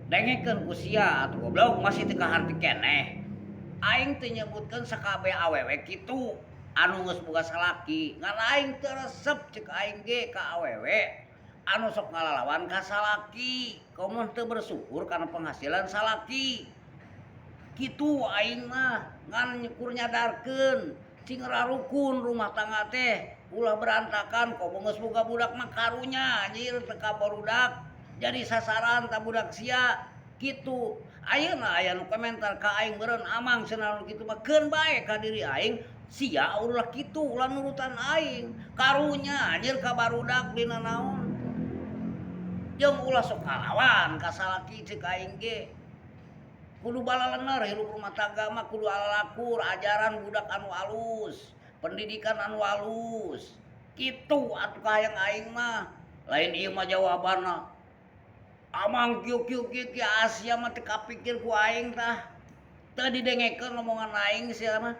Dengekeun ku sia atuh, goblok, masih teu kaharti keneh. Aing teu nyebutkeun sakabeh awewe kitu anu geus boga salaki, ngan aing teu resep ceuk aing ge ka awewe anu sok ngalalawan ka salaki, komo teu bersyukur kana penghasilan salaki. Kitu aing mah ngan kur nyadarkeun cing rarukun rumah tangga teh, ulah berantakan, komo geus boga budak mah karunya anjir teu ka barudak jadi sasaran tah budak sia kitu. Ayeuna aya nu komentar ka aing meureun, "Amang cenah nu kitu mah." Keun bae ka diri aing sia, ulah kitu, ulah nurutan aing, karunya anjir ka barudak dina naon. Jeung ulah sok ngalawan ka salaki, ceuk aing ge. Kudu balalener hirup rumah tangga mah, kudu alalakur, ajaran budak anu alus, pendidikan anu alus. Kitu atuh kahayang aing mah. Lain ieu mah jawabanna. "Amang kieu kieu kieu kieu." Sia mah teu kapikir ku aing tah. Teu didengekeun omongan aing sia mah.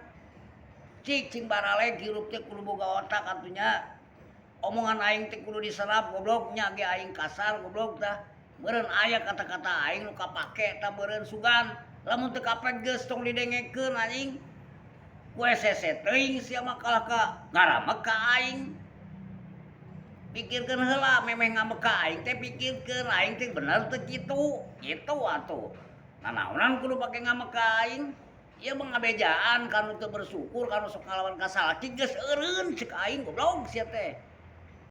Cik cing baraleg hirup teh kudu boga otak atuh nya. Omongan aing teh kudu diserap, goblok, nya ge aing kasar, goblok, tah. Meureun aya kata-kata aing nu kapake tah meureun sugan. Lamun teu kapake geus tong didengekeun, anjing. Ku hese teuing sia mah kalah ka ngaramek ka aing. Pikirkeun heula memeh ngambek ka aing teh, pikirkeun aing teh bener teu kitu. Kitu atuh. Nanaonan kudu pake ngambek ka aing. Ieu mah ngabejaan ka nu teu bersyukur, ka nu sok ngalawan ka salaki, geus eureun ceuk aing, goblok sia teh.